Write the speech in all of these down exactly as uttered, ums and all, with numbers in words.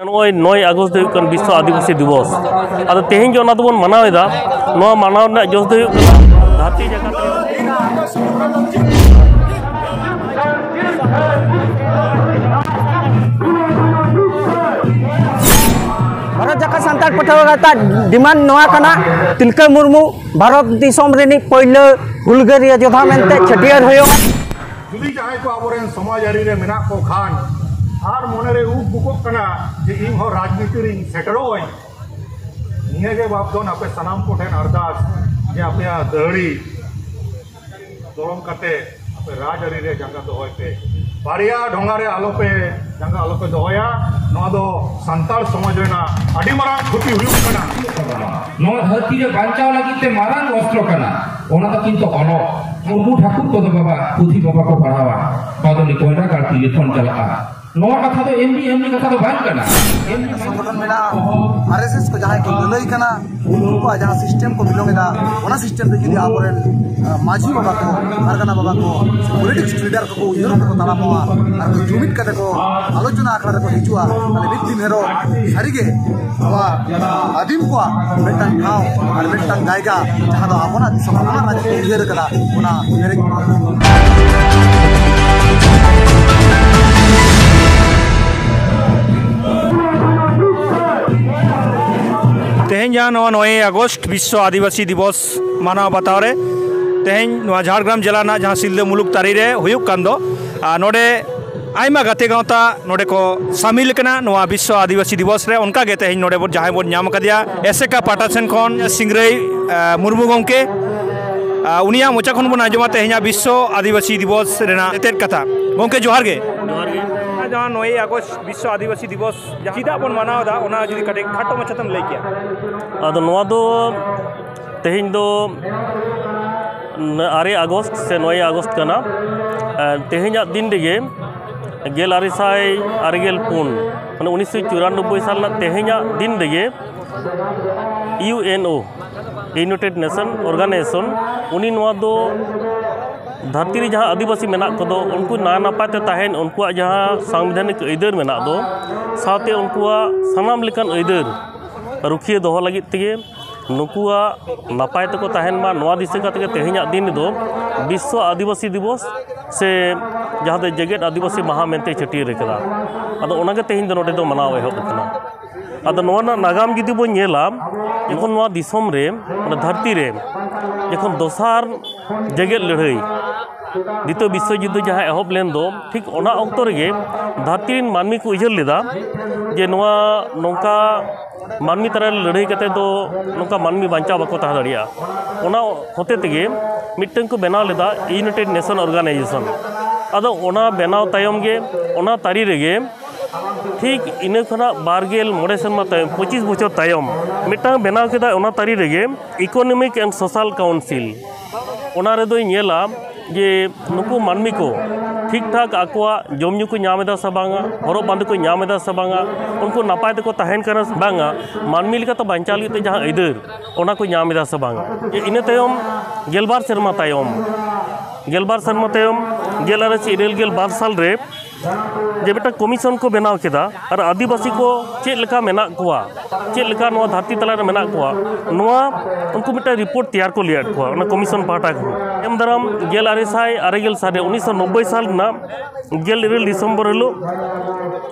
ᱱᱚᱜᱼᱚᱭ ᱱᱚᱭ ᱟᱜᱚᱥᱴ ᱫᱚ ᱦᱩᱭᱩᱜ ᱠᱟᱱᱟ ᱵᱤᱥᱥᱚ ᱟᱹᱫᱤᱵᱟᱹᱥᱤ ᱫᱤᱵᱚᱥ᱾ ᱟᱫᱚ ᱛᱮᱦᱮᱧ ᱜᱮ ᱚᱱᱟ ᱫᱚᱵᱚᱱ ᱢᱟᱱᱟᱣ ᱮᱫᱟ᱾ ᱱᱚᱣᱟ ᱢᱟᱱᱟᱣ ᱨᱮᱱᱟᱜ ᱡᱚᱥ ᱫᱚ ᱦᱩᱭᱩᱜ ᱠᱟᱱᱟ ᱫᱷᱟᱹᱨᱛᱤ ᱡᱟᱠᱟᱛ ᱨᱮ ᱵᱷᱟᱨᱚᱛ ᱡᱟᱠᱟᱛ ᱥᱟᱱᱛᱟᱲ ᱯᱟᱹᱴᱷᱩᱣᱟᱹ ᱜᱟᱶᱛᱟ ᱰᱤᱢᱟᱱᱰ ᱱᱚᱣᱟ ᱠᱟᱱᱟ, ᱛᱤᱞᱠᱟᱹ ᱢᱩᱨᱢᱩ ᱵᱷᱟᱨᱚᱛ ᱫᱤᱥᱚᱢ ᱨᱤᱱᱤᱡ ᱯᱳᱭᱞᱳ ᱦᱩᱞᱜᱟᱹᱨᱤᱭᱟᱹ ᱡᱳᱫᱷᱟ ᱢᱮᱱᱛᱮ ᱪᱷᱟᱹᱴᱭᱟᱹᱨ ᱦᱩᱭᱩᱜᱼᱟ᱾ ᱡᱩᱫᱤ ᱡᱟᱦᱟᱸᱭ ᱠᱚ ᱟᱵᱚᱨᱮᱱ ᱥᱚᱢᱟᱡᱽ ᱟᱹᱨᱤ ᱨᱮ ᱢᱮᱱᱟᱜ ᱠᱚ ᱠᱷᱟᱱ ᱟᱨ ᱢᱚᱱᱮᱨᱮ ᱩᱵ ᱵᱩᱠᱚᱜ ᱠᱟᱱᱟ ᱡᱮ ᱤᱧ ᱦᱚᱸ ᱨᱟᱡᱽᱱᱤᱛᱤ ᱨᱤᱧ ᱥᱮᱴᱮᱨᱚᱜ ᱟᱹᱧ, ᱱᱤᱭᱟᱹᱜᱮ ᱵᱟᱯᱫᱷᱚᱱ ᱟᱯᱮ ᱥᱟᱱᱟᱢ ᱠᱚᱴᱷᱮᱱ ᱟᱨᱫᱟᱥ ᱡᱮ ᱟᱯᱮᱭᱟᱜ ᱫᱟᱹᱲᱤ ᱫᱚᱲᱚᱢ ᱠᱟᱛᱮ ᱟᱯᱮ ᱨᱟᱡᱽ ᱟᱹᱨᱤ ᱨᱮ ᱡᱟᱸᱜᱟ ᱫᱚᱦᱚᱭ ᱯᱮ᱾ ᱵᱟᱨᱭᱟ ᱰᱷᱚᱸᱜᱟ ᱨᱮ ᱟᱞᱚᱯᱮ ᱡᱟᱸᱜᱟ ᱟᱞᱚᱯᱮ ᱫᱚᱦᱚᱭᱟ᱾ ᱱᱚᱣᱟ ᱫᱚ ᱥᱟᱱᱛᱟᱲ ᱥᱚᱢᱟᱡᱽ ᱨᱮᱱᱟᱜ ᱟᱹᱰᱤ ᱢᱟᱨᱟᱝ ᱠᱷᱚᱛᱤ ᱦᱩᱭᱩᱜ ᱠᱟᱱᱟ᱾ ᱱᱚᱣᱟ ᱫᱷᱟᱹᱨᱛᱤ ᱨᱮ ᱵᱟᱧᱪᱟᱣ ᱞᱟᱹᱜᱤᱫ ᱛᱮ ᱢᱟᱨᱟᱝ ᱚᱥᱛᱨᱚ ᱠᱟᱱᱟ, ᱚᱱᱟ ᱫᱚ ᱠᱤᱱᱛᱩ ᱚᱞᱚᱜ᱾ ᱢᱩᱨᱢᱩ ᱴᱷᱟᱹᱠᱩᱨ ᱠᱚᱫᱚ ᱵᱟᱵᱟ ᱯᱩᱛᱷᱤ ᱵᱟᱵᱟ ᱠᱚ ᱯᱟᱲᱦᱟᱣᱟ, ᱵᱟᱫᱚᱱᱤ ᱠᱚᱭᱰᱟ ᱠᱟᱨᱛᱤ ᱡᱚᱠᱷᱚᱱ ᱪᱟᱞᱟᱜᱼᱟ᱾ ᱱᱚᱣᱟ ᱠᱟᱛᱷᱟ ᱫᱚ ᱮᱢᱱᱤ ᱮᱢᱱᱤ ᱠᱟᱛᱷᱟ ᱫᱚ ᱵᱟᱝ ᱠᱟᱱᱟ᱾ ᱮᱢᱱᱤ ᱥᱚᱝᱜᱚᱴᱷᱚᱱ ᱢᱮᱱᱟᱜᱼᱟ, ᱟᱨ ᱮᱥ ᱮᱥ ᱠᱚ ᱡᱟᱦᱟᱸᱭ ᱠᱚ ᱞᱟᱹᱞᱟᱹᱭ ᱠᱟᱱᱟ, ᱩᱱᱠᱩᱣᱟᱜ ᱡᱟᱦᱟᱸ ᱥᱤᱥᱴᱮᱢ ᱠᱚ ᱵᱤᱞᱚᱝ ᱮᱫᱟ, ᱚᱱᱟ ᱥᱤᱥᱴᱮᱢ ᱨᱮ ᱡᱩᱫᱤ ᱟᱵᱚᱨᱮᱱ, ᱟᱸ, ᱢᱟᱹᱡᱷᱤ ᱵᱟᱵᱟ ᱠᱚ, ᱯᱟᱨᱜᱟᱱᱟ ᱵᱟᱵᱟ ᱠᱚ, ᱯᱚᱞᱤᱴᱤᱠᱥ ᱞᱤᱰᱟᱨ ᱠᱚᱠᱚ ᱩᱭᱦᱟᱹᱨ ᱠᱟᱛᱮ ᱠᱚ ᱛᱟᱲᱟᱢᱚᱜᱼᱟ ᱟᱨ ᱠᱚ ᱡᱩᱢᱤᱫ ᱠᱟᱛᱮ ᱠᱚ ᱟᱞᱳᱪᱚᱱᱟ ᱟᱠᱷᱲᱟ ᱨᱮᱠᱚ ᱦᱤᱡᱩᱜᱼᱟ, ᱛᱟᱦᱞᱮ ᱢᱤᱫ ᱫᱤᱱ ᱦᱤᱞᱳᱜ ᱥᱟᱹᱨᱤᱜᱮ ᱱᱚᱣᱟ ᱟᱹᱫᱤᱢ ᱠᱚᱣᱟᱜ ᱢᱤᱫᱴᱟᱝ ᱴᱷᱟᱶ ᱟᱨ ᱢᱤᱫᱴᱟᱝ ᱡᱟᱭᱜᱟ, ᱡᱟᱦᱟᱸ ᱫᱚ ᱟᱵᱚᱱᱟᱜ ᱫᱤᱥᱚᱢ, ᱟᱵᱚᱱᱟᱜ ᱨᱟᱡᱽ ᱠᱚ ᱩᱭᱦᱟᱹᱨ ᱟᱠᱟᱫᱟ, ᱚᱱᱟ ᱯᱮᱨᱮᱡ ᱛᱮᱦᱮᱧ ᱡᱟᱦᱟᱸ ᱱᱚᱣᱟ ᱱᱚᱭᱮᱭ ᱟᱜᱚᱥᱴ ᱵᱤᱥᱥᱚ ᱟᱹᱫᱤᱵᱟᱹᱥᱤ ᱫᱤᱵᱚᱥ ᱢᱟᱱᱟᱣ ᱵᱟᱛᱟᱣ ᱨᱮ, ᱛᱮᱦᱮᱧ ᱱᱚᱣᱟ ᱡᱷᱟᱲᱜᱨᱟᱢ ᱡᱮᱞᱟ ᱨᱮᱱᱟᱜ ᱡᱟᱦᱟᱸ ᱥᱤᱞᱫᱟᱹ ᱢᱩᱞᱩᱠ ᱛᱟᱹᱨᱤ ᱨᱮ ᱦᱩᱭᱩᱜ ᱠᱟᱱ ᱫᱚ, ᱟᱨ ᱱᱚᱰᱮ ᱟᱭᱢᱟ ᱜᱟᱛᱮ ᱜᱟᱶᱛᱟ ᱱᱚᱰᱮ ᱠᱚ ᱥᱟᱢᱤᱞ ᱠᱟᱱᱟ ᱱᱚᱣᱟ ᱵᱤᱥᱥᱚ ᱟᱹᱫᱤᱵᱟᱹᱥᱤ ᱫᱤᱵᱚᱥ ᱨᱮ᱾ ᱚᱱᱠᱟᱜᱮ ᱛᱮᱦᱮᱧ ᱱᱚᱰᱮ ᱵᱚᱱ, ᱡᱟᱦᱟᱸᱭ ᱵᱚᱱ ᱧᱟᱢ ᱟᱠᱟᱫᱮᱭᱟ ᱮᱥᱮᱠᱟ ᱯᱟᱦᱴᱟ ᱥᱮᱱ ᱠᱷᱚᱱ ᱥᱤᱝᱨᱟᱹᱭ, ᱟᱸ, ᱢᱩᱨᱢᱩ ᱜᱚᱢᱠᱮ, ᱟᱸ, ᱩᱱᱤᱭᱟᱜ ᱢᱚᱪᱟ ᱠᱷᱚᱱ ᱵᱚᱱ ᱟᱸᱡᱚᱢᱟ ᱛᱮᱦᱮᱧᱟᱜ ᱵᱤᱥᱥᱚ ᱟᱹᱫᱤᱵᱟᱹᱥᱤ ᱫᱤᱵᱚᱥ ᱨᱮᱱᱟᱜ ᱮᱛᱮᱫ ᱠᱟᱛᱷᱟ᱾ ᱜᱚᱢᱠᱮ, ᱡᱚᱦᱟᱨ ᱜᱮ᱾ ᱡᱚᱦᱟᱨ ᱜᱮ᱾ ᱡᱟᱦᱟᱸ ᱱᱚᱭᱮᱭ ᱟᱜᱚᱥᱴ ᱵᱤᱥᱥᱚ ᱟᱹᱫᱤᱵᱟᱹᱥᱤ ᱫᱤᱵᱚᱥ ᱪᱮᱫᱟᱜ ᱵᱚᱱ ᱢᱟᱱᱟᱣ ᱮᱫᱟ, ᱚᱱᱟ ᱡᱩᱫᱤ ᱠᱟᱹᱴᱤᱡ ᱠᱷᱟᱴᱚ ᱢᱟᱪᱷᱟ ᱛᱮᱢ ᱞᱟᱹᱭ ᱠᱮᱭᱟ᱾ ᱟᱫᱚ ᱱᱚᱣᱟ ᱫᱚ ᱛᱮᱦᱮᱧ ᱫᱚ ᱟᱨᱮ ᱟᱜᱚᱥᱴ ᱥᱮ ᱱᱚᱭᱮ ᱟᱜᱚᱥᱴ ᱠᱟᱱᱟ᱾ ᱟᱨ ᱛᱮᱦᱮᱧᱟᱜ ᱫᱤᱱ ᱨᱮᱜᱮ ᱜᱮᱞ ᱟᱨᱮ ᱥᱟᱭ ᱟᱨᱮ ᱜᱮᱞ ᱯᱩᱱ, ᱢᱟᱱᱮ ᱩᱱᱤᱥᱥᱚ ᱪᱩᱨᱟᱱᱚᱵᱵᱳᱭ ᱥᱟᱞ ᱨᱮᱱᱟᱜ ᱛᱮᱦᱮᱧᱟᱜ ᱫᱤᱱ ᱨᱮᱜᱮ ᱤᱭᱩ ᱮᱱ ᱳ, United Nation Organization, ᱩᱱᱤ ᱱᱚᱣᱟ ᱫᱚ ᱫᱷᱟᱹᱨᱛᱤ ᱨᱮ ᱡᱟᱦᱟᱸ ᱟᱹᱫᱤᱵᱟᱹᱥᱤ ᱢᱮᱱᱟᱜ ᱠᱚᱫᱚ, ᱩᱱᱠᱩ ᱱᱟᱭ ᱱᱟᱯᱟᱭ ᱛᱮ ᱛᱟᱦᱮᱱ, ᱩᱱᱠᱩᱣᱟᱜ ᱡᱟᱦᱟᱸ ᱥᱟᱝᱵᱤᱫᱷᱟᱱᱤᱠ ᱟᱹᱭᱫᱟᱹᱨ ᱢᱮᱱᱟᱜ ᱫᱚ, ᱥᱟᱶᱛᱮ ᱩᱱᱠᱩᱣᱟᱜ ᱥᱟᱱᱟᱢ ᱞᱮᱠᱟᱱ ᱟᱹᱭᱫᱟᱹᱨ ᱨᱩᱠᱷᱤᱭᱟᱹ ᱫᱚᱦᱚ ᱞᱟᱹᱜᱤᱫ ᱛᱮᱜᱮ, ᱱᱩᱠᱩᱣᱟᱜ ᱱᱟᱯᱟᱭ ᱛᱮᱠᱚ ᱛᱟᱦᱮᱱ ᱢᱟ, ᱱᱚᱣᱟ ᱫᱤᱥᱟᱹ ᱠᱟᱛᱮ ᱜᱮ ᱛᱮᱦᱮᱧᱟᱜ ᱫᱤᱱ ᱨᱮᱫᱚ ᱵᱤᱥᱥᱚ ᱟᱹᱫᱤᱵᱟᱹᱥᱤ ᱫᱤᱵᱚᱥ ᱥᱮ ᱡᱟᱦᱟᱸ ᱫᱚ ᱡᱮᱜᱮᱛ ᱟᱹᱫᱤᱵᱟᱹᱥᱤ ᱢᱟᱦᱟ ᱢᱮᱱᱛᱮ ᱪᱷᱟᱹᱴᱭᱟᱹᱨ ᱟᱠᱟᱫᱟ᱾ ᱟᱫᱚ ᱚᱱᱟᱜᱮ ᱛᱮᱦᱮᱧ ᱫᱚ ᱱᱚᱰᱮ ᱫᱚ ᱢᱟᱱᱟᱣ ᱮᱦᱚᱵ ᱟᱠᱟᱱᱟ᱾ ᱟᱫᱚ ᱱᱚᱣᱟ ᱨᱮᱱᱟᱜ ᱱᱟᱜᱟᱢ ᱡᱩᱫᱤ ᱵᱚᱱ ᱧᱮᱞᱟ, ᱡᱚᱠᱷᱚᱱ ᱱᱚᱣᱟ ᱫᱤᱥᱚᱢ ᱨᱮ, ᱚᱱᱟ ᱫᱷᱟᱹᱨᱛᱤ ᱨᱮ ᱡᱚᱠᱷᱚᱱ ᱫᱚᱥᱟᱨ ᱡᱮᱜᱮᱛ ᱞᱟᱹᱲᱦᱟᱹᱭ, ᱫᱤᱛᱤᱭᱚ ᱵᱤᱥᱥᱚ ᱡᱩᱫᱽᱫᱷᱚ ᱡᱟᱦᱟᱸ ᱮᱦᱚᱵ ᱞᱮᱱ ᱫᱚ, ᱴᱷᱤᱠ ᱚᱱᱟ ᱚᱠᱛᱚ ᱨᱮᱜᱮ ᱫᱷᱟᱹᱨᱛᱤ ᱨᱮᱱ ᱢᱟᱹᱱᱢᱤ ᱠᱚ ᱩᱭᱦᱟᱹᱨ ᱞᱮᱫᱟ ᱡᱮ ᱱᱚᱣᱟ ᱱᱚᱝᱠᱟ ᱢᱟᱹᱱᱢᱤ ᱛᱟᱞᱟᱨᱮ ᱞᱟᱹᱲᱦᱟᱹᱭ ᱠᱟᱛᱮ ᱫᱚ ᱱᱚᱝᱠᱟ ᱢᱟᱹᱱᱢᱤ ᱵᱟᱧᱪᱟᱣ ᱵᱟᱠᱚ ᱛᱟᱦᱮᱸ ᱫᱟᱲᱮᱭᱟᱜᱼᱟ᱾ ᱚᱱᱟ ᱦᱚᱛᱮ ᱛᱮᱜᱮ ᱢᱤᱫᱴᱟᱝ ᱠᱚ ᱵᱮᱱᱟᱣ ᱞᱮᱫᱟ United Nation Organization᱾ ᱟᱫᱚ ᱚᱱᱟ ᱵᱮᱱᱟᱣ ᱛᱟᱭᱚᱢ ᱜᱮ, ᱚᱱᱟ ᱛᱟᱹᱨᱤ ᱨᱮᱜᱮ ᱴᱷᱤᱠ ᱤᱱᱟᱹ ᱠᱷᱚᱱᱟᱜ ᱵᱟᱨ ᱜᱮᱞ ᱢᱚᱬᱮ ᱥᱮᱨᱢᱟ ᱛᱟᱭᱚᱢ, ᱯᱚᱸᱪᱤᱥ ᱵᱚᱪᱷᱚᱨ ᱛᱟᱭᱚᱢ, ᱢᱤᱫᱴᱟᱝ ᱵᱮᱱᱟᱣ ᱠᱮᱫᱟ ᱚᱱᱟ ᱛᱟᱹᱨᱤ ᱨᱮᱜᱮ Economic and Social Council᱾ ᱚᱱᱟ ᱨᱮᱫᱚᱭ ᱧᱮᱞᱟ ᱡᱮ ᱱᱩᱠᱩ ᱢᱟᱹᱱᱢᱤ ᱠᱚ ᱴᱷᱤᱠ ᱴᱷᱟᱠ ᱟᱠᱚᱣᱟᱜ ᱡᱚᱢ ᱧᱩ ᱠᱚ ᱧᱟᱢ ᱮᱫᱟ ᱥᱮ ᱵᱟᱝᱟ, ᱦᱚᱨᱚᱜ ᱵᱟᱸᱫᱮ ᱠᱚ ᱧᱟᱢ ᱮᱫᱟ ᱥᱮ ᱵᱟᱝᱟ, ᱩᱱᱠᱩ ᱱᱟᱯᱟᱭ ᱛᱮᱠᱚ ᱛᱟᱦᱮᱱ ᱠᱟᱱᱟ ᱥᱮ ᱵᱟᱝᱟ, ᱢᱟᱹᱱᱢᱤ ᱞᱮᱠᱟᱛᱮ ᱵᱟᱧᱪᱟᱣ ᱞᱟᱹᱜᱤᱫ ᱛᱮ ᱡᱟᱦᱟᱸ ᱟᱹᱭᱫᱟᱹᱨ, ᱚᱱᱟ ᱠᱚ ᱧᱟᱢ ᱮᱫᱟ ᱥᱮ ᱵᱟᱝᱟ᱾ ᱤᱱᱟᱹ ᱛᱟᱭᱚᱢ ᱜᱮᱞᱵᱟᱨ ᱥᱮᱨᱢᱟ ᱛᱟᱭᱚᱢ, ᱜᱮᱞᱵᱟᱨ ᱥᱮᱨᱢᱟ ᱛᱟᱭᱚᱢ, ᱜᱮᱞ ᱟᱨᱮ ᱥᱟᱭ ᱤᱨᱟᱹᱞ ᱜᱮᱞ ᱵᱟᱨ ᱥᱟᱞ ᱨᱮ ᱡᱮ ᱢᱤᱫᱴᱟᱝ ᱠᱚᱢᱤᱥᱚᱱ ᱠᱚ ᱵᱮᱱᱟᱣ ᱠᱮᱫᱟ, ᱟᱨ ᱟᱹᱫᱤᱵᱟᱹᱥᱤ ᱠᱚ ᱪᱮᱫ ᱞᱮᱠᱟ ᱢᱮᱱᱟᱜ ᱠᱚᱣᱟ, ᱪᱮᱫ ᱞᱮᱠᱟ ᱱᱚᱣᱟ ᱫᱷᱟᱹᱨᱛᱤ ᱛᱟᱞᱟ ᱨᱮ ᱢᱮᱱᱟᱜ ᱠᱚᱣᱟ, ᱱᱚᱣᱟ ᱩᱱᱠᱩ ᱢᱤᱫᱴᱟᱝ ᱨᱤᱯᱳᱨᱴ ᱛᱮᱭᱟᱨ ᱠᱚ ᱞᱟᱹᱭᱟᱫ ᱠᱚᱣᱟ ᱚᱱᱟ ᱠᱚᱢᱤᱥᱚᱱ ᱯᱟᱦᱴᱟ ᱠᱷᱚᱱ᱾ ᱛᱟᱭᱚᱢ ᱫᱟᱨᱟᱢ ᱜᱮᱞ ᱟᱨᱮ ᱥᱟᱭ ᱟᱨᱮ ᱜᱮᱞ ᱥᱟᱞ ᱨᱮ, ᱩᱱᱤᱥᱥᱚ ᱱᱚᱵᱵᱳᱭ ᱥᱟᱞ ᱨᱮᱱᱟᱜ ᱜᱮᱞ ᱤᱨᱟᱹᱞ ᱰᱤᱥᱮᱢᱵᱚᱨ ᱦᱤᱞᱳᱜ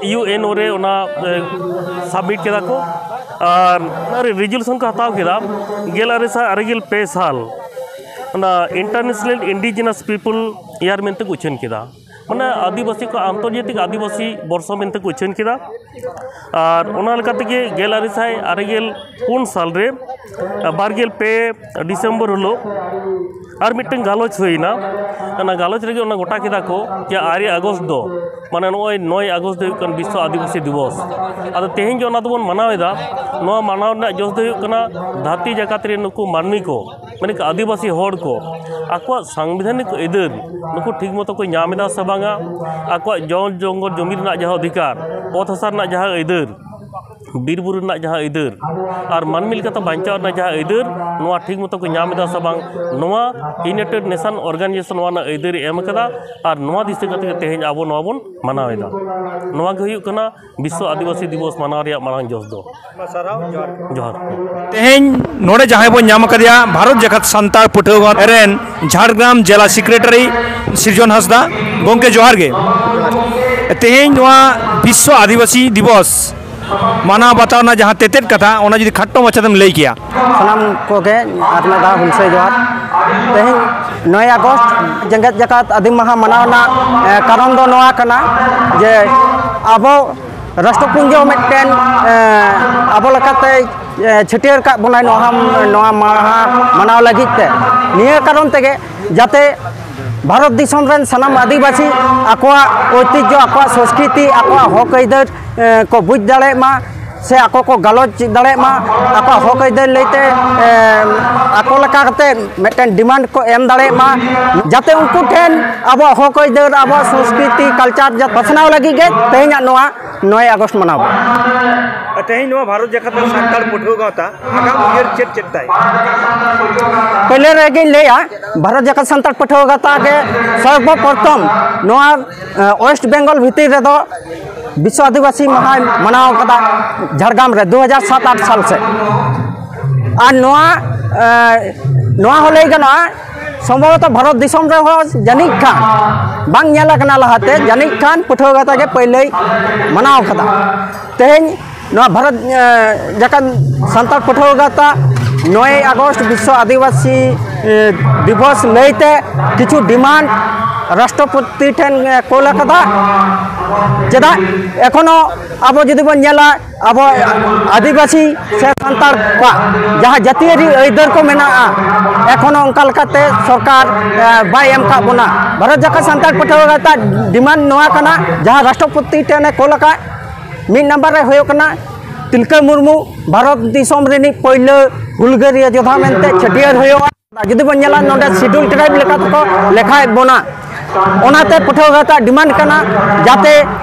ᱤᱭᱩ ᱮᱱ ᱳ ᱨᱮ ᱚᱱᱟ, ᱮ, ᱥᱟᱵᱢᱤᱴ ᱠᱮᱫᱟ ᱠᱚ᱾ ᱟᱨ ᱚᱱᱟ ᱨᱮ ᱨᱮᱡᱩᱞᱮᱥᱚᱱ ᱠᱚ ᱦᱟᱛᱟᱣ ᱠᱮᱫᱟ ᱜᱮᱞ ᱟᱨᱮ ᱥᱟᱭ ᱟᱨᱮ ᱜᱮᱞ ᱯᱮ ᱥᱟᱞ, ᱚᱱᱟ International Indigenous People Year ᱢᱮᱱᱛᱮ ᱠᱚ ᱩᱪᱷᱟᱹᱱ ᱠᱮᱫᱟ᱾ ᱢᱟᱱᱮ ᱟᱹᱫᱤᱵᱟᱹᱥᱤ ᱠᱚ ᱟᱱᱛᱚᱨᱡᱟᱛᱤᱠ ᱟᱹᱫᱤᱵᱟᱹᱥᱤ ᱵᱚᱨᱥᱚ ᱢᱮᱱᱛᱮ ᱠᱚ ᱩᱪᱷᱟᱹᱱ ᱠᱮᱫᱟ᱾ ᱟᱨ ᱚᱱᱟ ᱞᱮᱠᱟ ᱛᱮᱜᱮ ᱜᱮᱞ ᱟᱨᱮ ᱥᱟᱭ ᱟᱨᱮ ᱜᱮᱞ ᱯᱩᱱ ᱥᱟᱞ ᱨᱮ ᱵᱟᱨ ᱜᱮᱞ ᱯᱮ ᱰᱤᱥᱮᱢᱵᱚᱨ ᱦᱤᱞᱳᱜ ᱟᱨ ᱢᱤᱫᱴᱟᱝ ᱜᱟᱞᱚᱪ ᱦᱩᱭᱱᱟ᱾ ᱚᱱᱟ ᱜᱟᱞᱚᱪ ᱨᱮᱜᱮ ᱚᱱᱟ ᱜᱚᱴᱟ ᱠᱮᱫᱟ ᱠᱚ ᱡᱮ ᱟᱨᱮ ᱟᱜᱚᱥᱴ ᱫᱚ, ᱢᱟᱱᱮ ᱱᱚᱜᱼᱚᱭ ᱱᱚᱭ ᱟᱜᱚᱥᱴ ᱫᱚ ᱦᱩᱭᱩᱜ ᱠᱟᱱᱟ ᱵᱤᱥᱥᱚ ᱟᱹᱫᱤᱵᱟᱹᱥᱤ ᱫᱤᱵᱚᱥ᱾ ᱟᱫᱚ ᱛᱮᱦᱮᱧ ᱡᱮ ᱚᱱᱟ ᱫᱚᱵᱚᱱ ᱢᱟᱱᱟᱣ ᱮᱫᱟ, ᱱᱚᱣᱟ ᱢᱟᱱᱟᱣ ᱨᱮᱱᱟᱜ ᱡᱚᱥ ᱫᱚ ᱦᱩᱭᱩᱜ ᱠᱟᱱᱟ ᱫᱷᱟᱹᱨᱛᱤ ᱡᱟᱠᱟᱛ ᱨᱮ ᱱᱩᱠᱩ ᱢᱟᱹᱱᱢᱤ ᱠᱚ, ᱢᱟᱱᱮ ᱠᱚ ᱟᱹᱫᱤᱵᱟᱹᱥᱤ ᱦᱚᱲ ᱠᱚ, ᱟᱠᱚᱣᱟᱜ ᱥᱟᱝᱵᱤᱫᱷᱟᱱᱤᱠ ᱟᱹᱭᱫᱟᱹᱨ ᱱᱩᱠᱩ ᱴᱷᱤᱠ ᱢᱚᱛᱚ ᱠᱚ ᱧᱟᱢ ᱮᱫᱟ ᱥᱮ ᱵᱟᱝᱟ, ᱟᱠᱚᱣᱟᱜ ᱡᱚ ᱡᱚᱝᱜᱚᱞ ᱡᱚᱢᱤ ᱨᱮᱱᱟᱜ ᱡᱟᱦᱟᱸ ᱚᱫᱷᱤᱠᱟᱨ, ᱚᱛ ᱦᱟᱥᱟ ᱨᱮᱱᱟᱜ ᱡᱟᱦᱟᱸ ᱟᱹᱭᱫᱟᱹᱨ, ᱵᱤᱨ ᱵᱩᱨᱩ ᱨᱮᱱᱟᱜ ᱡᱟᱦᱟᱸ ᱟᱹᱭᱫᱟᱹᱨ ᱟᱨ ᱢᱟᱹᱱᱢᱤ ᱞᱮᱠᱟᱛᱮ ᱵᱟᱧᱪᱟᱣ ᱨᱮᱱᱟᱜ ᱡᱟᱦᱟᱸ ᱟᱹᱭᱫᱟᱹᱨ, ᱱᱚᱣᱟ ᱴᱷᱤᱠ ᱢᱚᱛᱚ ᱠᱚ ᱧᱟᱢ ᱮᱫᱟ ᱥᱮ ᱵᱟᱝ, ᱱᱚᱣᱟ United Nation Organization ᱱᱚᱣᱟ ᱨᱮᱱᱟᱜ ᱟᱹᱭᱫᱟᱹᱨ ᱮ ᱮᱢ ᱟᱠᱟᱫᱟ᱾ ᱟᱨ ᱱᱚᱣᱟ ᱫᱤᱥᱟᱹ ᱠᱟᱛᱮ ᱜᱮ ᱛᱮᱦᱮᱧ ᱟᱵᱚ ᱱᱚᱣᱟ ᱵᱚᱱ ᱢᱟᱱᱟᱣ ᱮᱫᱟ᱾ ᱱᱚᱣᱟ ᱜᱮ ᱦᱩᱭᱩᱜ ᱠᱟᱱᱟ ᱵᱤᱥᱥᱚ ᱟᱹᱫᱤᱵᱟᱹᱥᱤ ᱫᱤᱵᱚᱥ ᱢᱟᱱᱟᱣ ᱨᱮᱭᱟᱜ ᱢᱟᱨᱟᱝ ᱡᱚᱥ ᱫᱚ᱾ ᱡᱚᱦᱟᱨ᱾ ᱛᱮᱦᱮᱧ ᱱᱚᱰᱮ ᱡᱟᱦᱟᱸᱭ ᱵᱚᱱ ᱧᱟᱢ ᱟᱠᱟᱫᱮᱭᱟ, ᱵᱷᱟᱨᱚᱛ ᱡᱟᱠᱟᱛ ᱥᱟᱱᱛᱟᱲ ᱯᱟᱹᱴᱷᱩᱣᱟᱹ ᱜᱟᱶᱛᱟ ᱨᱮᱱ ᱡᱷᱟᱲᱜᱨᱟᱢ ᱡᱮᱞᱟ ᱥᱮᱠᱨᱮᱴᱟᱨᱤ ᱥᱤᱨᱡᱚᱱ ᱦᱟᱸᱥᱫᱟ᱾ ᱜᱚᱢᱠᱮ, ᱡᱚᱦᱟᱨ ᱜᱮ᱾ ᱛᱮᱦᱮᱧ ᱱᱚᱣᱟ ᱵᱤᱥᱥᱚ ᱟᱹᱫᱤᱵᱟᱹᱥᱤ ᱫᱤᱵᱚᱥ ᱢᱟᱱᱟᱣ ᱵᱟᱛᱟᱣ ᱨᱮᱱᱟᱜ ᱡᱟᱦᱟᱸ ᱛᱮᱛᱮᱫ ᱠᱟᱛᱷᱟ, ᱚᱱᱟ ᱡᱩᱫᱤ ᱠᱷᱟᱴᱚ ᱢᱟᱪᱷᱟ ᱛᱮᱢ ᱞᱟᱹᱭ ᱠᱮᱭᱟ᱾ ᱥᱟᱱᱟᱢ ᱠᱚᱜᱮ ᱟᱨ ᱢᱤᱫ ᱫᱷᱟᱣ ᱦᱩᱞᱥᱟᱹᱭ ᱡᱚᱦᱟᱨ᱾ ᱛᱮᱦᱮᱧ ᱱᱚᱭ ᱟᱜᱚᱥᱴ ᱡᱮᱜᱮᱛ ᱡᱟᱠᱟᱛ ᱟᱹᱫᱤᱢ ᱢᱟᱦᱟ ᱢᱟᱱᱟᱣ ᱨᱮᱱᱟᱜ, ᱮ, ᱠᱟᱨᱚᱱ ᱫᱚ ᱱᱚᱣᱟ ᱠᱟᱱᱟ ᱡᱮ ᱟᱵᱚ ᱨᱟᱥᱴᱨᱚᱯᱩᱧᱡᱚ ᱢᱤᱫᱴᱮᱱ, ᱮ, ᱟᱵᱚ ᱞᱮᱠᱟᱛᱮ, ᱮ, ᱪᱷᱟᱹᱴᱭᱟᱹᱨ ᱠᱟᱜ ᱵᱚᱱᱟᱭ ᱱᱚᱣᱟ, ᱱᱚᱣᱟ ᱢᱟᱦᱟ ᱢᱟᱱᱟᱣ ᱞᱟᱹᱜᱤᱫ ᱛᱮ᱾ ᱱᱤᱭᱟᱹ ᱠᱟᱨᱚᱱ ᱛᱮᱜᱮ ᱡᱟᱛᱮ ᱵᱷᱟᱨᱚᱛ ᱫᱤᱥᱚᱢ ᱨᱮᱱ ᱥᱟᱱᱟᱢ ᱟᱹᱫᱤᱵᱟᱹᱥᱤ ᱟᱠᱚᱣᱟᱜ ᱳᱭᱛᱤᱡᱽᱡᱚ, ᱟᱠᱚᱣᱟᱜ ᱥᱚᱥᱠᱨᱤᱛᱤ, ᱟᱠᱚᱣᱟᱜ ᱦᱚᱠ ᱟᱹᱭᱫᱟᱹᱨ, ᱮ, ᱠᱚ ᱵᱩᱡᱽ ᱫᱟᱲᱮᱭᱟᱜ ᱢᱟ, ᱥᱮ ᱟᱠᱚ ᱠᱚ ᱜᱟᱞᱚᱪ ᱫᱟᱲᱮᱭᱟᱜ ᱢᱟ, ᱟᱠᱚᱣᱟᱜ ᱦᱚᱠ ᱟᱹᱭᱫᱟᱹᱨ ᱞᱟᱹᱭᱛᱮ, ᱮ, ᱟᱠᱚ ᱞᱮᱠᱟ ᱠᱟᱛᱮ ᱢᱤᱫᱴᱮᱱ ᱰᱤᱢᱟᱱᱰ ᱠᱚ ᱮᱢ ᱫᱟᱲᱮᱭᱟᱜ ᱢᱟ, ᱡᱟᱛᱮ ᱩᱱᱠᱩ ᱴᱷᱮᱱ ᱟᱵᱚᱣᱟᱜ ᱦᱚᱠ ᱟᱹᱭᱫᱟᱹᱨ, ᱟᱵᱚᱣᱟᱜ ᱥᱚᱥᱠᱨᱤᱛᱤ, ᱠᱟᱞᱪᱟᱨ ᱡᱟᱛᱮ ᱯᱟᱥᱱᱟᱣ ᱞᱟᱹᱜᱤᱫ ᱜᱮ ᱛᱮᱦᱮᱧᱟᱜ ᱱᱚᱣᱟ ᱱᱚᱭ ᱟᱜᱚᱥᱴ ᱢᱟᱱᱟᱣ ᱵᱚᱱ᱾ ᱛᱮᱦᱮᱧ ᱱᱚᱣᱟ ᱵᱷᱟᱨᱚᱛ ᱡᱟᱠᱟᱛ ᱨᱮ ᱥᱟᱱᱛᱟᱲ ᱯᱟᱹᱴᱷᱩᱣᱟᱹ ᱜᱟᱶᱛᱟ ᱟᱜᱟᱢ ᱩᱭᱦᱟᱹᱨ ᱪᱮᱫ ᱪᱮᱫ ᱛᱟᱭ? ᱯᱳᱭᱞᱳ ᱨᱮᱜᱮᱧ ᱞᱟᱹᱭᱟ, ᱵᱷᱟᱨᱚᱛ ᱡᱟᱠᱟᱛ ᱥᱟᱱᱛᱟᱲ ᱯᱟᱹᱴᱷᱩᱣᱟᱹ ᱜᱟᱶᱛᱟ ᱜᱮ ᱥᱚᱨᱵᱚ ᱯᱨᱚᱛᱷᱚᱢ ᱱᱚᱣᱟ, ᱮ, ᱳᱭᱮᱥᱴ ᱵᱮᱝᱜᱚᱞ ᱵᱷᱤᱛᱤᱨ ᱨᱮᱫᱚ ᱵᱤᱥᱥᱚ ᱟᱹᱫᱤᱵᱟᱹᱥᱤ ᱢᱟᱦᱟᱭ ᱢᱟᱱᱟᱣ ᱠᱟᱫᱟ ᱡᱷᱟᱲᱜᱨᱟᱢ ᱨᱮ ᱫᱩ ᱦᱟᱡᱟᱨ ᱥᱟᱛ ᱟᱴ ᱥᱟᱞ ᱥᱮᱫ᱾ ᱟᱨ ᱱᱚᱣᱟ, ᱮ, ᱱᱚᱣᱟ ᱦᱚᱸ ᱞᱟᱹᱭ ᱜᱟᱱᱚᱜᱼᱟ, ᱥᱚᱢᱵᱷᱚᱵᱚᱛᱚ ᱵᱷᱟᱨᱚᱛ ᱫᱤᱥᱚᱢ ᱨᱮᱦᱚᱸ ᱡᱟᱹᱱᱤᱡ ᱠᱷᱟᱱ ᱵᱟᱝ ᱧᱮᱞ ᱟᱠᱟᱱᱟ ᱞᱟᱦᱟᱛᱮ, ᱡᱟᱹᱱᱤᱡ ᱠᱷᱟᱱ ᱯᱟᱹᱴᱷᱩᱣᱟᱹ ᱜᱟᱶᱛᱟ ᱜᱮ ᱯᱟᱹᱭᱞᱟᱹᱭ ᱢᱟᱱᱟᱣ ᱠᱟᱫᱟ᱾ ᱛᱮᱦᱮᱧ ᱱᱚᱣᱟ ᱵᱷᱟᱨᱚᱛ, ᱮ, ᱡᱟᱠᱟᱛ ᱥᱟᱱᱛᱟᱲ ᱯᱟᱹᱴᱷᱩᱣᱟᱹ ᱜᱟᱶᱛᱟ ᱱᱚᱭ ᱟᱜᱚᱥᱴ ᱵᱤᱥᱥᱚ ᱟᱹᱫᱤᱵᱟᱹᱥᱤ, ᱮ, ᱫᱤᱵᱚᱥ ᱞᱟᱹᱭᱛᱮ ᱠᱤᱪᱷᱩ ᱰᱤᱢᱟᱱᱰ ᱨᱟᱥᱴᱨᱚᱯᱚᱛᱤ ᱴᱷᱮᱱ, ᱮ, ᱠᱳᱞ ᱟᱠᱟᱫᱟ᱾ ᱪᱮᱫᱟᱜ ᱮᱠᱷᱚᱱᱳ ᱟᱵᱚ ᱡᱩᱫᱤ ᱵᱚᱱ ᱧᱮᱞᱟ, ᱟᱵᱚ ᱟᱹᱫᱤᱵᱟᱹᱥᱤ ᱥᱮ ᱥᱟᱱᱛᱟᱲ ᱠᱚᱣᱟᱜ ᱡᱟᱦᱟᱸ ᱡᱟᱹᱛᱤᱭᱟᱹᱨᱤ ᱟᱹᱭᱫᱟᱹᱨ ᱠᱚ ᱢᱮᱱᱟᱜᱼᱟ, ᱮᱠᱷᱚᱱᱳ ᱚᱱᱠᱟ ᱞᱮᱠᱟᱛᱮ ᱥᱚᱨᱠᱟᱨ, ᱮ, ᱵᱟᱭ ᱮᱢ ᱠᱟᱜ ᱵᱚᱱᱟ᱾ ᱵᱷᱟᱨᱚᱛ ᱡᱟᱠᱟᱛ ᱥᱟᱱᱛᱟᱲ ᱯᱟᱹᱴᱷᱩᱣᱟᱹ ᱜᱟᱶᱛᱟ ᱰᱤᱢᱟᱱᱰ ᱱᱚᱣᱟ ᱠᱟᱱᱟ, ᱡᱟᱦᱟᱸ ᱨᱟᱥᱴᱨᱚᱯᱚᱛᱤ ᱴᱷᱮᱱ ᱮ ᱠᱳᱞ ᱟᱠᱟᱫ, ᱢᱤᱫ ᱱᱟᱢᱵᱟᱨ ᱨᱮ ᱦᱩᱭᱩᱜ ᱠᱟᱱᱟ ᱛᱤᱞᱠᱟᱹ ᱢᱩᱨᱢᱩ ᱵᱷᱟᱨᱚᱛ ᱫᱤᱥᱚᱢ ᱨᱤᱱᱤᱡ ᱯᱳᱭᱞᱳ ᱦᱩᱞᱜᱟᱹᱨᱤᱭᱟᱹ ᱡᱳᱫᱷᱟ ᱢᱮᱱᱛᱮ ᱪᱷᱟᱹᱴᱭᱟᱹᱨ ᱦᱩᱭᱩᱜᱼᱟ᱾ ᱡᱩᱫᱤ ᱵᱚᱱ ᱧᱮᱞᱟ, ᱱᱚᱰᱮ ᱥᱤᱰᱩᱞ ᱴᱨᱟᱭᱤᱵᱽ ᱞᱮᱠᱟ ᱛᱮᱠᱚ ᱞᱮᱠᱷᱟᱭᱮᱫ ᱵᱚᱱᱟ᱾ ᱚᱱᱟᱛᱮ ᱯᱟᱹᱴᱷᱩᱣᱟᱹ ᱜᱟᱶᱛᱟ ᱰᱤᱢᱟᱱᱰ ᱠᱟᱱᱟ, ᱡᱟᱛᱮ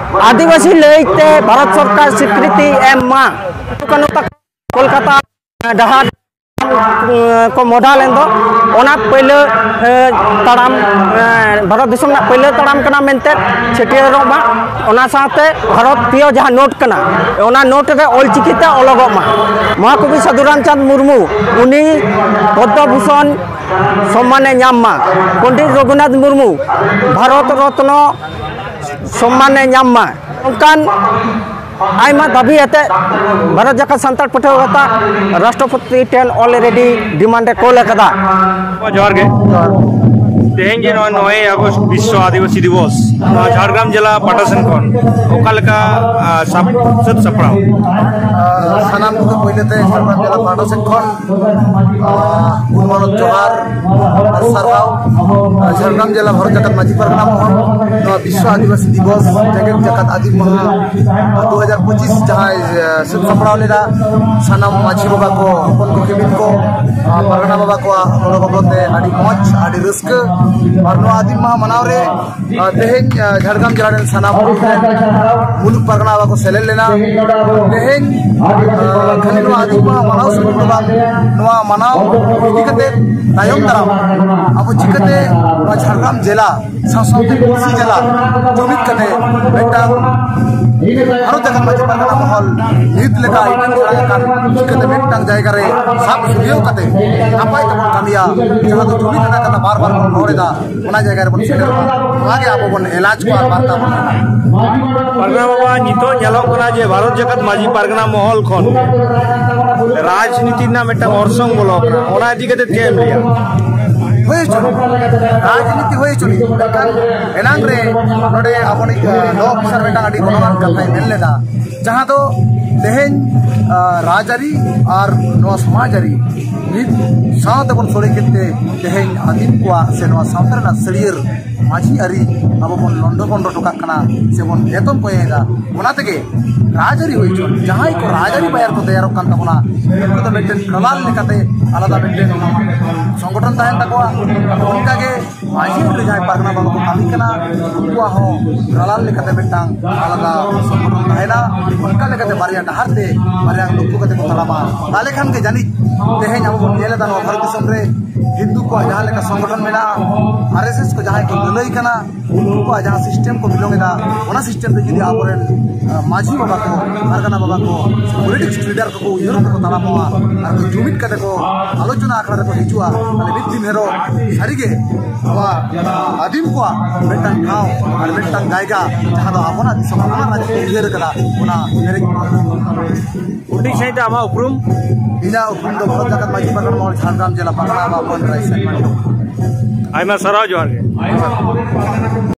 ᱟᱹᱫᱤᱵᱟᱹᱥᱤ ᱞᱟᱹᱭᱛᱮ ᱵᱷᱟᱨᱚᱛ ᱥᱚᱨᱠᱟᱨ ᱥᱤᱠᱨᱤᱛᱤ ᱮᱢ ᱢᱟ᱾ ᱠᱟᱹᱱᱩ ᱛᱟᱠᱚ ᱠᱳᱞᱠᱟᱛᱟ ᱰᱟᱦᱟᱨ ᱠᱚ ᱢᱚᱰᱟᱞ ᱮᱱ ᱫᱚ, ᱚᱱᱟ ᱯᱳᱭᱞᱳ ᱛᱟᱲᱟᱢ, ᱵᱷᱟᱨᱚᱛ ᱫᱤᱥᱚᱢ ᱨᱮᱱᱟᱜ ᱯᱳᱭᱞᱳ ᱛᱟᱲᱟᱢ ᱠᱟᱱᱟ ᱢᱮᱱᱛᱮ ᱪᱷᱟᱹᱴᱭᱟᱹᱨᱚᱜ ᱢᱟ᱾ ᱚᱱᱟ ᱥᱟᱶᱛᱮ ᱵᱷᱟᱨᱚᱛᱤᱭᱚ ᱡᱟᱦᱟᱸ ᱱᱳᱴ ᱠᱟᱱᱟ, ᱚᱱᱟ ᱱᱳᱴ ᱨᱮ ᱚᱞᱪᱤᱠᱤ ᱛᱮ ᱚᱞᱚᱜᱚᱜ ᱢᱟ᱾ ᱢᱚᱦᱟᱠᱚᱵᱤ ᱥᱟᱹᱫᱷᱩ ᱨᱟᱢᱪᱟᱸᱫᱽ ᱢᱩᱨᱢᱩ, ᱩᱱᱤ ᱯᱚᱫᱽᱢᱚ ᱵᱷᱩᱥᱚᱱ ᱥᱚᱢᱢᱟᱱᱮ ᱧᱟᱢ ᱢᱟ᱾ ᱯᱚᱱᱰᱤᱛ ᱨᱚᱜᱷᱩᱱᱟᱛᱷ ᱢᱩᱨᱢᱩ ᱵᱷᱟᱨᱚᱛ ᱨᱚᱛᱱᱚ ᱥᱚᱢᱢᱟᱱᱮ ᱧᱟᱢ ᱢᱟ᱾ ᱚᱱᱠᱟᱱ ᱟᱭᱢᱟ ᱫᱟᱹᱵᱤ ᱟᱛᱮ ᱵᱷᱟᱨᱚᱛ ᱡᱟᱠᱟᱛ ᱥᱟᱱᱛᱟᱲ ᱯᱟᱹᱴᱷᱩᱣᱟᱹ ᱜᱟᱶᱛᱟ ᱨᱟᱥᱴᱨᱚᱯᱚᱛᱤ ᱴᱷᱮᱱ already demand ᱮ ᱠᱳᱞ ᱟᱠᱟᱫᱟ᱾ ᱡᱚᱦᱟᱨ ᱜᱮ᱾ ᱛᱮᱦᱮᱧ ᱡᱮ ᱱᱚᱜᱼᱚᱭ ᱱᱚᱭᱮᱭ ᱟᱜᱚᱥᱴ ᱵᱤᱥᱥᱚ ᱟᱹᱫᱤᱵᱟᱹᱥᱤ ᱫᱤᱵᱚᱥ, ᱱᱚᱣᱟ ᱡᱷᱟᱲᱜᱨᱟᱢ ᱡᱮᱞᱟ ᱯᱟᱦᱴᱟ ᱥᱮᱱ ᱠᱷᱚᱱ ᱚᱠᱟ ᱞᱮᱠᱟ, ᱟ, ᱥᱟᱯ-, ᱥᱟᱹᱛ ᱥᱟᱯᱲᱟᱣ? ᱥᱟᱱᱟᱢ ᱠᱚᱜᱮ ᱯᱳᱭᱞᱳ ᱛᱮ ᱡᱷᱟᱲᱜᱨᱟᱢ ᱡᱮᱞᱟ ᱯᱟᱦᱴᱟ ᱥᱮᱫ ᱠᱷᱚᱱ ᱟᱨ ᱜᱩᱱᱢᱟᱱᱚᱛ ᱡᱚᱦᱟᱨ ᱟᱨ ᱥᱟᱨᱦᱟᱣ᱾ ᱟᱨ ᱡᱷᱟᱲᱜᱨᱟᱢ ᱡᱮᱞᱟ ᱵᱷᱟᱨᱚᱛ ᱡᱟᱠᱟᱛ ᱢᱟᱹᱡᱷᱤ ᱯᱟᱨᱜᱟᱱᱟ ᱢᱚᱦᱚᱞ ᱱᱚᱣᱟ ᱵᱤᱥᱥᱚ ᱟᱹᱫᱤᱵᱟᱹᱥᱤ ᱫᱤᱵᱚᱥ, ᱡᱮᱜᱮᱛ ᱡᱟᱠᱟᱛ ᱟᱹᱫᱤᱢ ᱢᱟᱦᱟ ᱫᱩ ᱦᱟᱡᱟᱨ ᱯᱚᱸᱪᱤᱥ ᱡᱟᱦᱟᱸᱭ, ᱮ, ᱥᱟᱹᱛ ᱥᱟᱯᱲᱟᱣ ᱞᱮᱫᱟ, ᱥᱟᱱᱟᱢ ᱢᱟᱹᱡᱷᱤ ᱵᱟᱵᱟ ᱠᱚ, ᱦᱚᱯᱚᱱ ᱠᱚ, ᱠᱤᱢᱤᱱ ᱠᱚ, ᱟᱨ ᱯᱟᱨᱜᱟᱱᱟ ᱵᱟᱵᱟ ᱠᱚᱣᱟᱜ ᱜᱚᱲᱚ ᱜᱚᱯᱚᱲᱚ ᱛᱮ ᱟᱹᱰᱤ ᱢᱚᱡᱽ, ᱟᱹᱰᱤ ᱨᱟᱹᱥᱠᱟᱹ᱾ ᱟᱨ ᱱᱚᱣᱟ ᱟᱹᱫᱤᱢ ᱢᱟᱦᱟ ᱢᱟᱱᱟᱣ ᱨᱮ ᱟᱨ ᱛᱮᱦᱮᱧ, ᱟᱨ, ᱡᱷᱟᱲᱜᱨᱟᱢ ᱡᱮᱞᱟ ᱨᱮᱱ ᱥᱟᱱᱟᱢ ᱢᱩᱞᱩᱠ ᱯᱟᱨᱜᱟᱱᱟ ᱵᱟᱵᱟ ᱠᱚ ᱥᱮᱞᱮᱫ ᱞᱮᱱᱟ᱾ ᱛᱮᱦᱮᱧ, ᱟᱨ, ᱠᱷᱟᱹᱞᱤ ᱱᱚᱣᱟ ᱟᱹᱫᱤᱢ ᱢᱟᱦᱟ ᱢᱟᱱᱟᱣ ᱥᱩᱢᱩᱝ ᱫᱚ ᱵᱟᱝ, ᱱᱚᱣᱟ ᱢᱟᱱᱟᱣ ᱤᱫᱤ ᱠᱟᱛᱮ ᱛᱟᱭᱚᱢ ᱫᱟᱨᱟᱢ ᱟᱵᱚ ᱪᱤᱠᱟᱹᱛᱮ ᱱᱚᱣᱟ ᱡᱷᱟᱲᱜᱨᱟᱢ ᱡᱮᱞᱟ ᱥᱟᱶ ᱥᱟᱶᱛᱮ ᱯᱩᱲᱥᱤ ᱡᱮᱞᱟ ᱡᱩᱢᱤᱫ ᱠᱟᱛᱮ ᱢᱤᱫᱴᱟᱝ ᱵᱷᱟᱨᱚᱛ ᱡᱟᱠᱟᱛ ᱢᱟᱹᱡᱷᱤ ᱯᱟᱨᱜᱟᱱᱟ ᱢᱚᱦᱚᱞ ᱱᱤᱛ ᱞᱮᱠᱟ ᱤᱯᱤᱞ ᱥᱟᱲᱟᱭ ᱠᱟᱱ ᱪᱤᱠᱟᱹᱛᱮ ᱢᱤᱫᱴᱟᱝ ᱡᱟᱭᱜᱟ ᱨᱮ ᱥᱟᱵ ᱥᱩᱨᱭᱟᱹᱣ ᱠᱟᱛᱮ ᱱᱟᱯᱟᱭ ᱛᱮᱵᱚᱱ ᱠᱟᱹᱢᱤᱭᱟ, ᱡᱟᱦᱟᱸ ᱫᱚ ᱡᱩᱢᱤᱫ ᱨᱮᱱᱟᱜ ᱠᱟᱛᱷᱟ ᱵᱟᱨ ᱵᱟᱨ ᱵᱚᱱ ᱨᱚᱲ ᱮᱫᱟ᱾ ᱚᱱᱟ ᱡᱟᱭᱜᱟ ᱨᱮᱵᱚᱱ ᱥᱮᱴᱮᱨᱚᱜᱼᱟ᱾ ᱚᱱᱟᱜᱮ ᱟᱵᱚ ᱵᱚᱱ ᱮᱞᱟᱡᱽ ᱠᱚᱣᱟ ᱟᱨ ᱵᱟᱨᱛᱟ ᱵᱚᱱ ᱮᱢᱟ᱾ ᱯᱟᱨᱜᱟᱱᱟ ᱵᱟᱵᱟ, ᱱᱤᱛᱚᱜ ᱧᱮᱞᱚᱜ ᱠᱟᱱᱟ ᱡᱮ ᱵᱷᱟᱨᱚᱛ ᱡᱟᱠᱟᱛ ᱢᱟᱹᱡᱷᱤ ᱯᱟᱨᱜᱟᱱᱟ ᱢᱚᱦᱚᱞ ᱠᱷᱚᱱ ᱨᱟᱡᱽᱱᱤᱛᱤ ᱨᱮᱱᱟᱜ ᱢᱤᱫᱴᱟᱝ ᱚᱨᱥᱚᱝ ᱵᱚᱞᱚ ᱟᱠᱟᱱᱟ, ᱚᱱᱟ ᱤᱫᱤ ᱠᱟᱛᱮ ᱪᱮᱫ ᱮᱢ ᱞᱟᱹᱭᱟ? ᱦᱩᱭ ᱦᱚᱪᱚᱱᱤᱡ, ᱨᱟᱡᱽᱱᱤᱛᱤ ᱦᱩᱭ ᱦᱚᱪᱚᱱᱤᱡ, ᱢᱮᱱᱠᱷᱟᱱ ᱮᱱᱟᱝ ᱨᱮ ᱱᱚᱰᱮ ᱟᱵᱚᱱᱤᱡ, ᱟᱸ, ᱞᱚ ᱚᱯᱷᱤᱥᱟᱨ ᱢᱤᱫᱴᱟᱝ ᱟᱹᱰᱤ ᱜᱚᱱᱚᱝᱟᱱ ᱠᱟᱛᱷᱟᱭ ᱢᱮᱱ ᱞᱮᱫᱟ, ᱡᱟᱦᱟᱸ ᱫᱚ ᱛᱮᱦᱮᱧ, ᱟᱸ, ᱨᱟᱡᱽᱟᱹᱨᱤ ᱟᱨ ᱱᱚᱣᱟ ᱥᱚᱢᱟᱡᱽᱟᱹᱨᱤ ᱢᱤᱫ ᱥᱟᱶ ᱛᱮᱵᱚᱱ ᱥᱚᱲᱮ ᱠᱮᱫ ᱛᱮ ᱛᱮᱦᱮᱧ ᱟᱹᱫᱤᱢ ᱠᱚᱣᱟᱜ ᱥᱮ ᱱᱚᱣᱟ ᱥᱟᱶᱛᱟ ᱨᱮᱱᱟᱜ ᱥᱟᱹᱲᱤᱭᱟᱹᱨ ᱢᱟᱹᱡᱷᱤ ᱟᱹᱨᱤ ᱟᱵᱚ ᱵᱚᱱ ᱞᱚᱱᱰᱚ ᱵᱚᱱᱰᱚ ᱦᱚᱴᱚ ᱠᱟᱜ ᱠᱟᱱᱟ ᱥᱮᱵᱚᱱ ᱮᱛᱚᱢ ᱠᱚᱭᱮᱫᱟ᱾ ᱚᱱᱟ ᱛᱮᱜᱮ ᱨᱟᱡᱽᱟᱹᱨᱤ ᱦᱩᱭ ᱦᱚᱪᱚ, ᱡᱟᱦᱟᱸᱭ ᱠᱚ ᱨᱟᱡᱽᱟᱹᱨᱤ ᱵᱟᱭᱟᱨ ᱠᱚ ᱛᱮᱭᱟᱨᱚᱜ ᱠᱟᱱ ᱛᱟᱵᱚᱱᱟ, ᱩᱱᱠᱩ ᱫᱚ ᱢᱤᱫᱴᱮᱱ ᱫᱟᱞᱟᱞ ᱞᱮᱠᱟᱛᱮ ᱟᱞᱟᱫᱟ ᱢᱤᱫᱴᱮᱱ ᱥᱚᱝᱜᱚᱴᱷᱚᱱ ᱛᱟᱦᱮᱱ ᱛᱟᱠᱚᱣᱟ᱾ ᱚᱱᱠᱟᱜᱮ ᱢᱟᱹᱡᱷᱤ ᱨᱮ ᱡᱟᱦᱟᱸᱭ ᱯᱟᱨᱜᱟᱱᱟ ᱵᱟᱵᱟ ᱠᱚ ᱠᱟᱹᱢᱤ ᱠᱟᱱᱟ, ᱩᱱᱠᱩᱣᱟᱜ ᱦᱚᱸ ᱫᱟᱞᱟᱞ ᱞᱮᱠᱟᱛᱮ ᱢᱤᱫᱴᱟᱝ ᱟᱞᱟᱫᱟ ᱥᱚᱝᱜᱚᱴᱷᱚᱱ ᱛᱟᱦᱮᱱᱟ᱾ ᱚᱱᱠᱟ ᱞᱮᱠᱟᱛᱮ ᱵᱟᱨᱭᱟ ᱰᱟᱦᱟᱨ ᱛᱮ ᱵᱟᱨᱭᱟ ᱞᱚᱠᱠᱷᱚ ᱠᱟᱛᱮ ᱠᱚ ᱛᱟᱲᱟᱢᱟ᱾ ᱛᱟᱦᱞᱮ ᱠᱷᱟᱱ ᱜᱮ ᱡᱟᱹᱱᱤᱡ ᱛᱮᱦᱮᱧ ᱟᱵᱚ ᱵᱚᱱ ᱧᱮᱞ ᱮᱫᱟ, ᱱᱚᱣᱟ ᱵᱷᱟᱨᱚᱛ ᱫᱤᱥᱚᱢ ᱨᱮ ᱦᱤᱱᱫᱩ ᱠᱚᱣᱟᱜ ᱡᱟᱦᱟᱸ ᱞᱮᱠᱟ ᱥᱚᱝᱜᱚᱴᱷᱚᱱ ᱢᱮᱱᱟᱜᱼᱟ, ᱟᱨ ᱮᱥ ᱮᱥ ᱠᱚ ᱡᱟᱦᱟᱸᱭ ᱠᱚ ᱞᱟᱹᱞᱟᱹᱭ ᱠᱟᱱᱟ, ᱩᱱᱠᱩᱣᱟᱜ ᱡᱟᱦᱟᱸ ᱥᱤᱥᱴᱮᱢ ᱠᱚ ᱵᱤᱞᱚᱝ ᱮᱫᱟ, ᱚᱱᱟ ᱥᱤᱥᱴᱮᱢ ᱨᱮ ᱡᱩᱫᱤ ᱟᱵᱚᱨᱮᱱ, ᱟᱸ, ᱢᱟᱹᱡᱷᱤ ᱵᱟᱵᱟ ᱠᱚ, ᱯᱟᱨᱜᱟᱱᱟ ᱵᱟᱵᱟ ᱠᱚ, ᱯᱚᱞᱤᱴᱤᱠᱥ ᱞᱤᱰᱟᱨ ᱠᱚᱠᱚ ᱩᱭᱦᱟᱹᱨ ᱠᱟᱛᱮ ᱠᱚ ᱛᱟᱲᱟᱢᱚᱜᱼᱟ ᱟᱨ ᱠᱚ ᱡᱩᱢᱤᱫ ᱠᱟᱛᱮ ᱠᱚ ᱟᱞᱳᱪᱚᱱᱟ ᱟᱠᱷᱲᱟ ᱨᱮᱠᱚ ᱦᱤᱡᱩᱜᱼᱟ, ᱛᱟᱦᱞᱮ ᱢᱤᱫ ᱫᱤᱱ ᱦᱤᱞᱳᱜ ᱥᱟᱹᱨᱤᱜᱮ ᱟᱵᱚᱣᱟᱜ ᱟᱹᱫᱤᱢ ᱠᱚᱣᱟᱜ ᱢᱤᱫᱴᱟᱝ ᱴᱷᱟᱶ ᱟᱨ ᱢᱤᱫᱴᱟᱝ ᱡᱟᱭᱜᱟ, ᱡᱟᱦᱟᱸ ᱫᱚ ᱟᱵᱚᱱᱟᱜ ᱫᱤᱥᱚᱢ, ᱟᱵᱚᱱᱟᱜ ᱨᱟᱡᱽ ᱠᱚ ᱩᱭᱦᱟᱹᱨ ᱠᱟᱫᱟ, ᱚᱱᱟ ᱯᱮᱨᱮᱡ ᱦᱩᱰᱤᱧ ᱥᱟᱺᱦᱤᱡ ᱛᱮ ᱟᱢᱟᱜ ᱩᱯᱨᱩᱢ? ᱤᱧᱟᱹᱜ ᱩᱯᱨᱩᱢ ᱫᱚ ᱵᱷᱚᱨᱚᱛ ᱡᱟᱠᱟᱛ ᱢᱟᱹᱡᱷᱤ ᱯᱟᱨᱜᱟᱱᱟ ᱢᱚᱦᱚᱞ, ᱡᱷᱟᱲᱜᱨᱟᱢ ᱡᱮᱞᱟ, ᱯᱟᱨᱜᱟᱱᱟ ᱵᱟᱵᱟ ᱢᱚᱦᱚᱱ ᱨᱟᱭ ᱥᱮᱱ ᱢᱟᱱᱰᱤ᱾ ᱟᱭᱢᱟ ᱥᱟᱨᱦᱟᱣ, ᱡᱚᱦᱟᱨ ᱜᱮ᱾